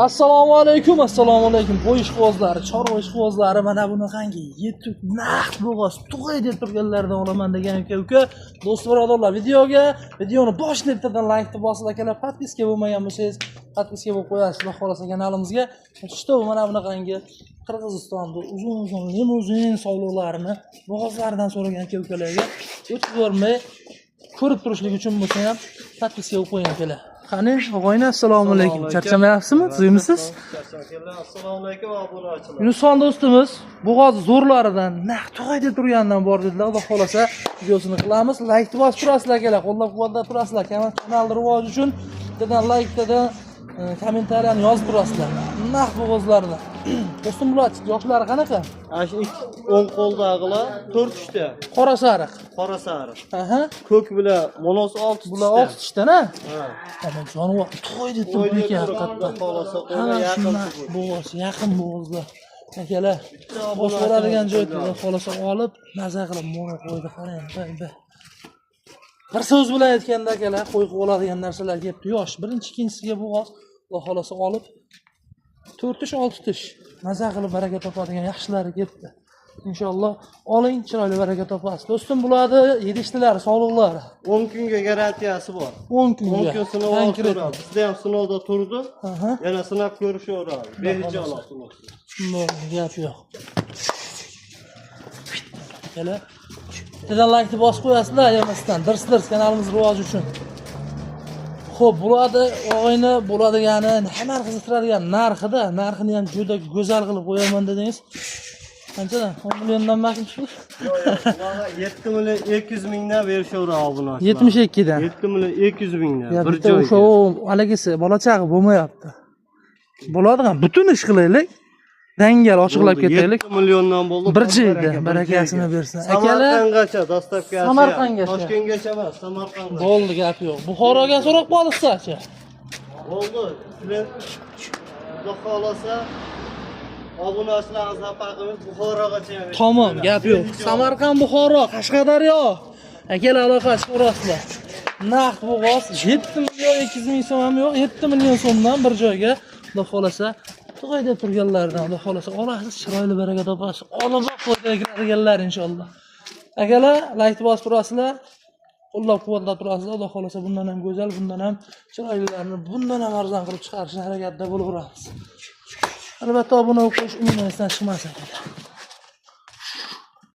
Assalomu alaykum, assalomu alaykum. Qo'y ishqibozlari, chorva ishqibozlari, mana bunaqangi yetuk naqd bo'g'oz tug'ay deb turganlardan olaman degan uka uka, do'st birodarlar, videoga, videoni boshida bittadan laykni bosib, akalar, подписка bo'lmagan bo'lsangiz, подписка bo'lib qo'yasiz, xudo xohlasa kanalimizga. Что mana bunaqangi Qirg'izistonda uzun uzun limuzin sovliqlarini bo'g'ozlaridan so'ragan aka ukalarga o'tib bormay ko'rib turishlik uchun bo'lsa ham подписка bo'lib qo'ying, akalar. Qani, og'ayni, assalomu alaykum. Charchamayapsizmi? Tuzukmisiz? Assalomu alaykum, obunachilar. Yunusxon do'stimiz bo'g'oz zo'rlaridan naq tug'ay deb turganidan bor dedilar. Xudo xohlasa videosini qilamiz. Laykni bosib turasizlar, akalar, qo'llab-quvvatlab turasizlar. Kanalni rivoji uchun bittadan layk, bittadan kommentariyani yozib turasizlar. Naq bo'g'ozlardan. Do'stim, bular yoshlari qanaqa? Ana shu ikki o'ng qo'ldagilar to'rt tishda, Qora sariq. Qora sariq. Aha. Ko'k bilan monos olti Bular tishda. Olti tishdan, ha? Ha. Tamam, jonivor tug'ay deb To'y turibdi deb ekan turibdi, haqiqatdan. Xudo xohlasa qo'yga Hamma yaqin shundan tug'il. Bo'g'oz, yaqin bo'g'ozlar. Akalar, bosib yuboradigan joy, xudo xohlasa olib, maza qilib mo'na qo'ydi, qarang, bay bay. Bir so'z bilan aytganda, akalar, qo'y qilib oladigan narsalar kelibdi. Yosh, birinchi, ikkinchisiga bo'g'oz, xudo xohlasa olib, to'rt tish, olti tish, maza qilib baraka topadigan yaxshilari kelibdi. Inshaalloh oling, chiroyli baraka topasiz. Do'stim, bularni yedishtilari, sog'liqlari? 10 kunga garantiyasi bor. 10 kunga. 10 kun sinov olib Konkret. turadi. Bizda ham sinovda turdi. Aha. Yana sinab ko'rishaveradi. Behijolat bo'lsin. Bo'ldi, gap yo'q. Akalar, bittadan laykni bosib qo'yasizlar ayamasdan. Dirs dirs kanalimiz rivoji uchun. Xo'p, bo'ladi, og'ayni, bo'ladigani, hammani qiziqtiradigan narxida, narxini ham juda go'zal qilib qo'yaman dedingiz. Qanchadan? 10 milliondan makim shu? Yo'q, yo'q. Bularga 7 million 200 mingdan berishaveradi obunachilar. 72 dan. 7 million 200 mingdan Ya bir bitta joyga. O'sha u haligisi bola chaqa bo'lmayapti. Bo'ladigan butun ish qilaylik. Dangal ochiqlab Bo'ldi, ketaylik. 7 milliondan bo'ldi. Bir joyda Baraka, bir barakasini joyga. bersin. Akalar, Samarqandgacha доставка si. Samarqandgacha. Toshkentgacha emas, Samarqandgacha. Bo'ldi, gap yo'q. Buxoroga so'rab qolishsa-chi. Bo'ldi. Sizlar, Xudo xohlasa, obunachilarimiz nafaqamiz Buxorogacha ham. Tamom, gap yo'q. Samarqand, Buxoro, Qashqadaryo. Akalar, aloqa chiqarasizlar. Naqd bo'g'oz 7 million 200 ming so'm ham yo'q, 7 million so'mdan bir joyga, Xudo xohlasa tug'ay deb turganlardan, Xudo xohlasa olasiz, chiroyli baraka topasiz. Olib foydaga kiradiganlar inshaalloh. Akalar, laykni bosib turasizlar. Qo'llab-quvvatlab turasizlar. Xudo xohlasa bundan ham go'zal, bundan ham chiroylilarni, bundan ham arzon qilib chiqarishni harakatida bo'laveramiz. Albatta, obuna bo'lib qo'yish umuman esdan chiqmasin, akalar.